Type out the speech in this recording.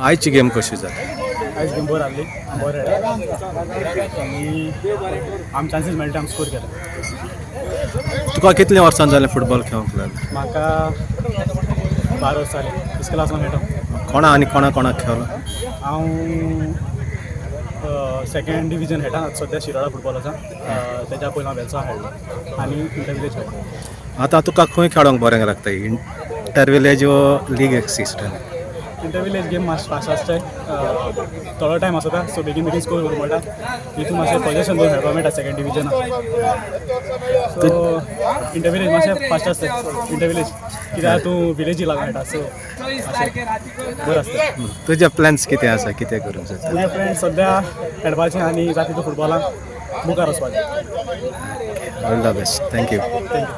आयची गेम कशी जाली? आयज गेम बरी आहली, बरें खेळ्ळा आनी आम चान्सीस मेळटा, आमी स्कोर केले. तुका कितलीं वर्सां जालें फुटबॉल खेळोंक लागलो? म्हाका 12 वर्सां जालीं, इस्कोला आसतना खेळटा. कोणा आनी कोणा कोणाक खेळलो? हांव सेकंड डिविजन खेळटा सद्या, शिरोडा फुटबॉल आसा. तेज्या पयलीं हांव वेलसांव खेळ्ळो आनी इंटर विलेज खेळ्ळो. आतां तुका खंय खेळोंक बरें लागता, इंटर विलेज वो league system? Inter village game मातशें फास्ट आसताय, थोडो टायम आसता, सो बेगीन बेगीन स्कोर करूंक मेळटा. तितून मातशें पोजेशन दवरून खेळपाक मेळटा सेकंड डिविजनाक. सो इंटर विलेज मातशें फास्ट आसता. इंटर विलेज कित्याक तूं विलेजी लागून खेळटा, सो मातशें बरें आसता. तुजे प्लॅन्स कितें आसा, कितें करूंक जाता? म्हजे फ्रेंड सद्या खेळपाचें आनी जाता तितून फुटबॉलाक मुखार वचपाचें. All the best, thank you. Thank you.